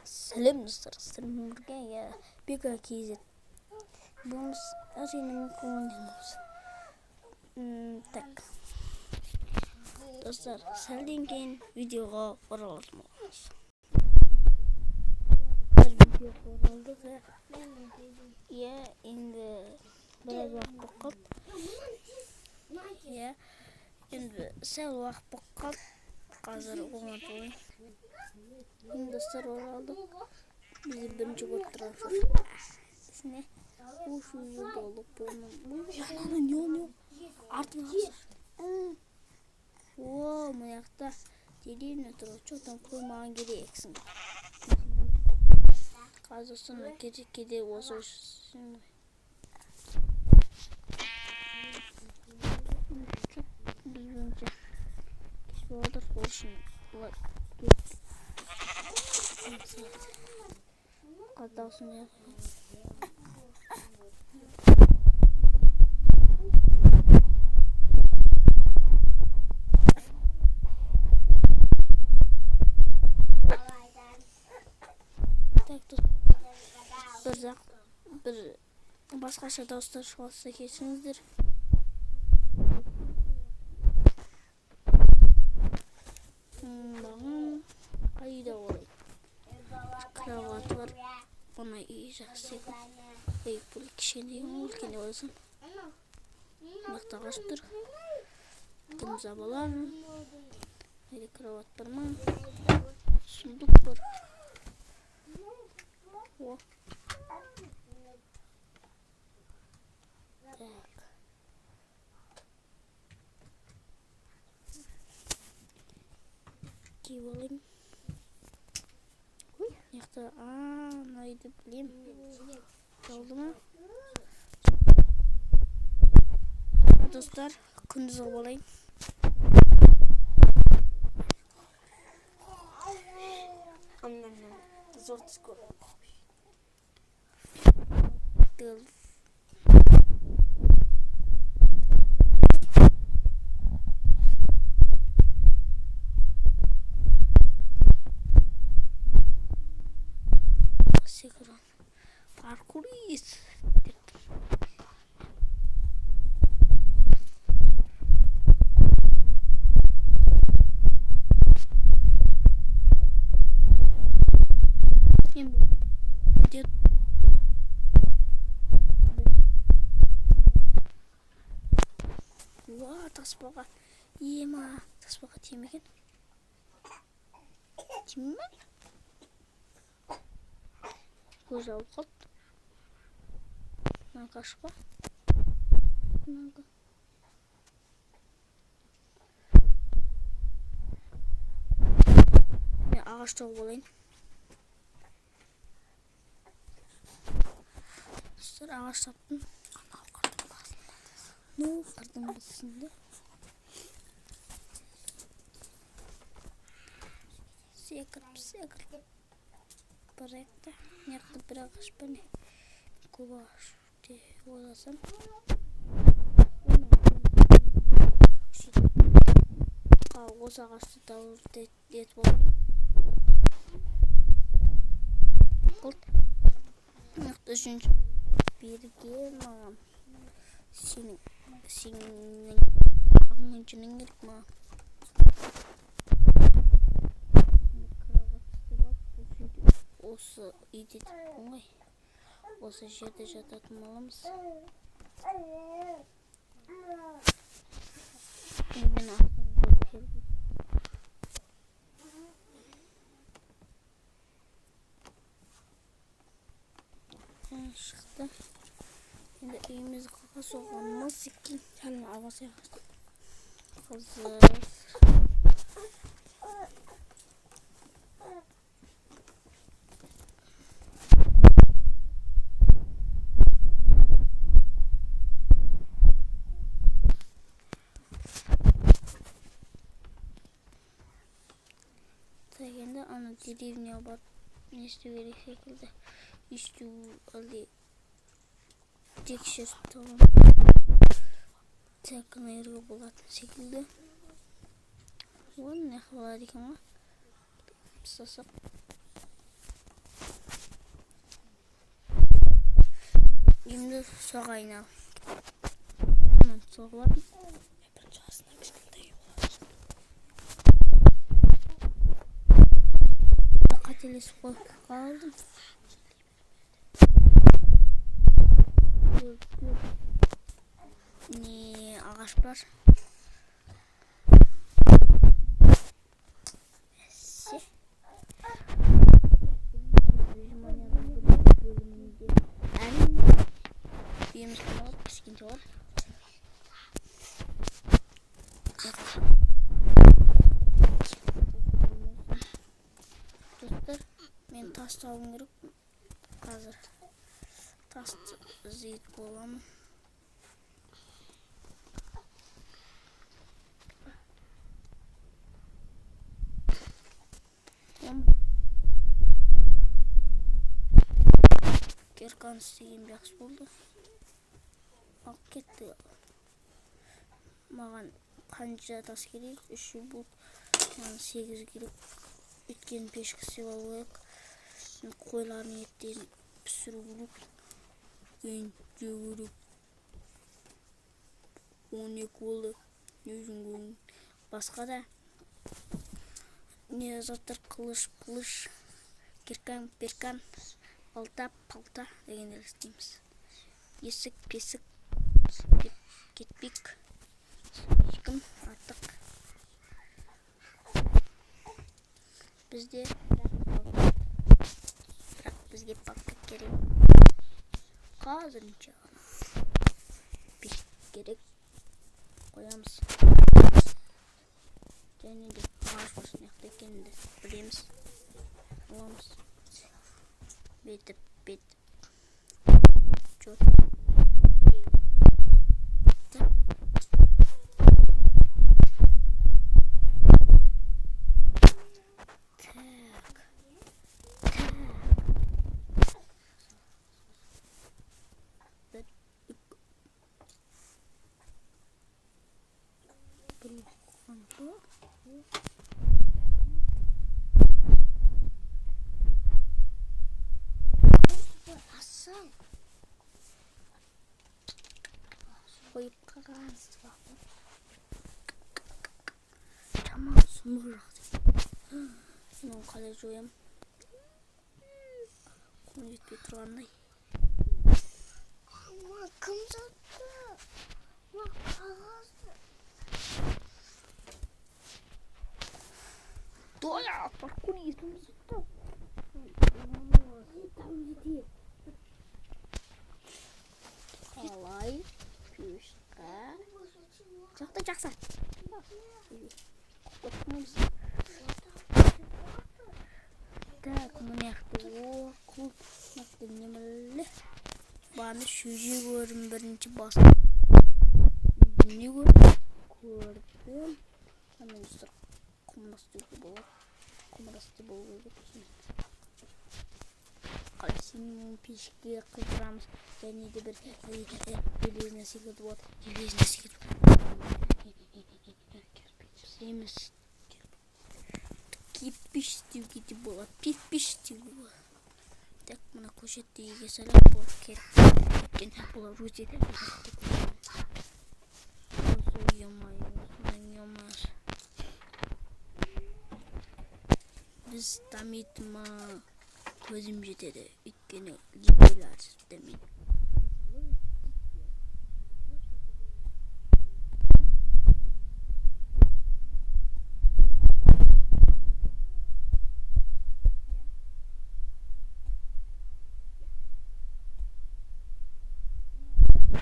Сәлем достар, сіздермен бірге Бека KZ. Бүгін әрине көңілденеміз. Так. Достар, сәлден кейін видеоға оралатын боламыз. Видеоға оралдық. Иә, енді біраз уақыт болып қалды. Иә, енді сәл уақыт болып қалды. Қазір оңатып алайын. Енді достар оралдық. Бізді бірінші көріп тұрған шығар. Осы үйде болып бұның. Ана не не? Артыңа. О, мына жақта деревня тұр. Че там қой маған керексің. Қазір соны керек осы үшін. Біз бірінші кеш болып жатыр. Ол үшін бұлар осындай. Так, бір басқаша дауыстар шығарса кешіріңіздер. Маған қай үйде олай? Кровать бар. Мына үй жақсы екен. Ей, бұл кішкене үлкен деп ойласам. Мына жақта ағаш тұр. Күндіз балар. Мына кровать бар ма? Сундук бар. О. Так. Киіп алайын. Ой, мына жақта, мына үйді білемін. Жауды ма? Достар, күндіз қылып алайын. Зор түс көр. Секіріп. Паркурист. Уа, таспаға. Ема, таспаға тиме екен. Тиме ме? Көз алып қалды. Мына қашпа. Мына. Мен ағаш тауып алайын. Достар, ағаш таптым. Ну, қырдың басында. Секіріп, секіріп. Барайық та. Мына жақта бір ағаш бар не? Көп ағаш деп ойласам. Осы ағашты тауып етіп алайын. Болды. Мына жақта үшінші берген маған. Сенің жүнің керек маған. Осы үйде оңай. Осы жерде жататын боламыз. Мен шықты. Енді үйімізді қақа соғамыз екен. Сәл ағаш Қызыр. Так, енді ана деревняға барып не істеу керек секілді. Істеу әлде тексеріп табамын. Так, ана жерге болатын секілді. Оны не болады екен ғой? Тастасақ. Үйімді соға айналып. Соғып алдым. Бірінші астына кішкентай үй болады. Қателесіп қалдым. Не ағаш бар. Бөлімінде әрине үйіміз болады, кішкентай болады. Достар, мен тас табуым керек. Қазір тасты іздейтін боламын. Кирканы істеген жақсы болды. Алып кетті. Маған қанша тас керек? 3 болды. Маған 8 керек. Өйткені пешкі істеп алу керек. Қойлардың еттерін пісіру керек. Жеу керек. 12 болды. Не үшін көрдің? Басқа да не заттар, қылыш, пылыш, киркан, перкан, балта, палта дегендер істейміз. Есік, песік деп кетпек. Ешкім артық. Бізде бірақ бізге палка керек. Қазірінше ғана пеш керек. Қоямыз. Және де ағаш осы жақта екенін де білеміз. Аламыз. Бүйтіп, бүйтіп. Жоқ. Так. Так. Бір, екі. Бір қанша? Асыл. Қойып қалғансыз ба? Жаман сұмдық жағдай. Мен оны қалай жоям? Қолым жетпей тұрғандай. Ма, кім сатты? Ма, қағазды. Доя, паркур есімді сатты. Қалай? Пешқа. Жақта жақсы. Так, мына жақта оқу, мына жақта немеле. Баны шөже көрдім бірінші басып. Не көрдім? Көрдім. Ана достар, құмырас деуге болады. Құмырас деп болу керек. Қалай сенің пешке қыздырамыз. Және де бір железный секілді болады. Железный секілді. Емес. Кирпич деуге де болады. Кирпич деуге болады. Так, мына көшетті еге салып бұл керек. Өйткені бұлар өте. Біз дамитыма көзім жетеді. Өйткені либераль дамиды.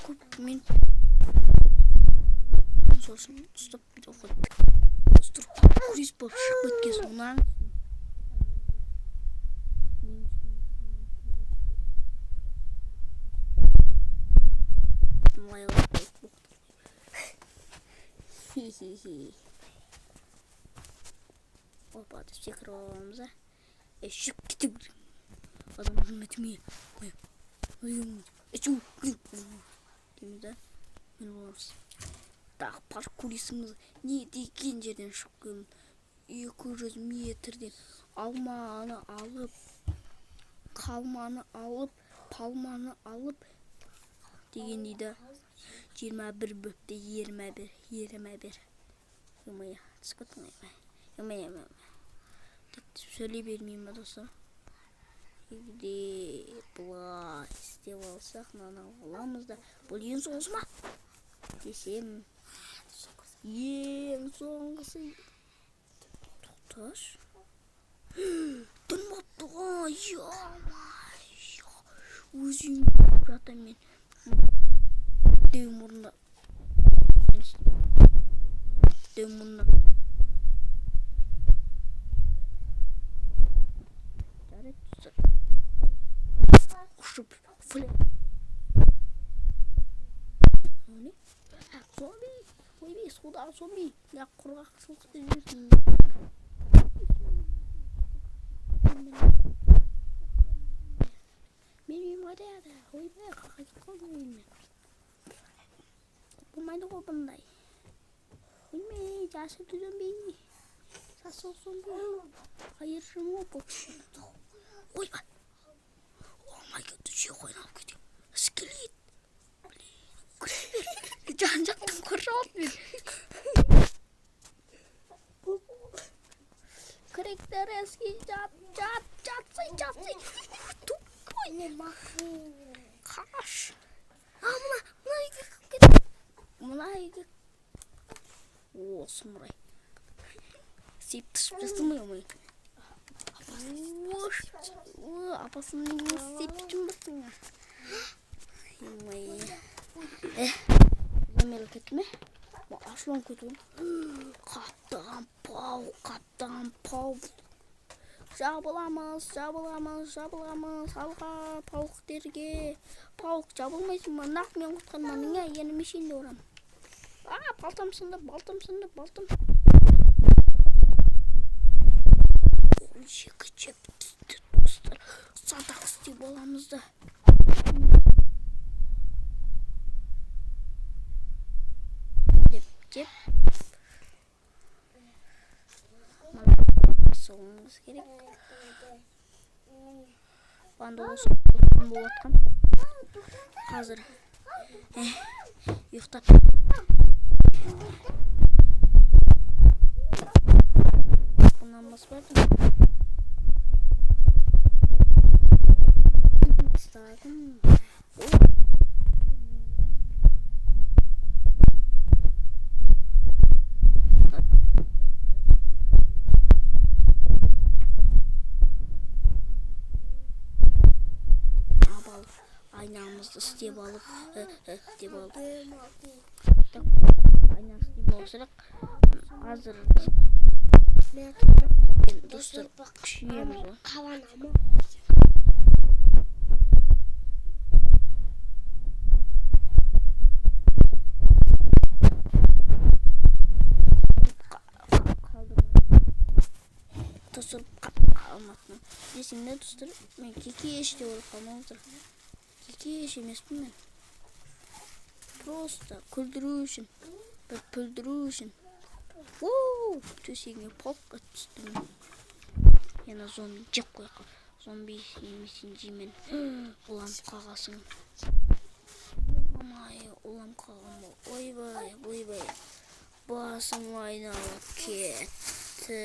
Көп мен сосын ұстап оқыды. Достар, турист болып шығып кеткен соңынан Хи-хи-хи. Опа, деп секіріп аламыз, а? Шығып кету керек. Адам жүрметіме. Дейміз, а? Мен боламыз. Так, паркурисіміз не деген жерден шығып келдім. 200 метрден алманы алып, қалманы алып, палманы алып, Деген дейді. 21 бөпті, 21, 21. Ё-моё, түсіп кеттің ғой. Ё-моё, так сөйлей бермеймін ба, достар? Егде былай істеп алсақ, мынаны аламыз да. Бұл ең соңғысы ма? Десем, ең соңғысы. Тоқташы. Түн болыпты ғой, ё-моё. Өз үйімде жатамын мен. Деу мұрнына. Деу мұрнына. Жарайды, достар. Ұшып, фле. Не? Зомби, ойбай, судағы зомби. Мына құрғақшылықты жүрсін. Мен үйім қайда еді? Ойбай, қайтып қалдым үйіме. Болмайды ғой бұндай. Ойбай, жасыл зомби. Жасыл зомби. Қайыршы ма бұл? Ойбай. О май гад, жер қойнап кеткен. Скелет. Блин, жан жақтан қоршап алды мені. Кректереский, жат, жат, жатсай, жатсай. Тупой. Қаш. А, мына, мына үйге кіріп кет. Мына үйге. О, сұмырай. Сеп түсіп жастым ғой. Ош, о, апасының үйіне сеп жұмбасың. Ой. Зомбилер кетті ме? Ашуланып кетті ғой. Қаптаған пау, қаптаған пау. Жабыламыз, жабыламыз, жабыламыз. Алға, пауқтерге. Пауқ жабылмайсың ба? Нақ мен құтқармадың, ә? Енді мен сені де ұрамын. А, балтам сынды, балтам сынды, балтам. Қол екі жеп түсті, достар. Садақ істеп аламыз да. Деп, деп. Соғуымыз керек. Банда осы болып жатқан. Қазір ұйықтап. Бұнан баспадым. Ұстадым. Айнамызды істеп алып, деп алып. Айна істеп алсақ, қазір достар күшейеміз ғой. Достар, алматыны. Десем де, достар, мен кекеш деп ойлап қалмаңыздар. Кекеш емеспін мен. Просто күлдіру үшін, бір күлдіру үшін. Оу, төсегіме полққа түстім. Яна зомби жеп қойған. Зомби емесін жеймін. Уланып қалғасың. Ой, уланып қалғам. Ойбай, ойбай. Басым айналып кетті.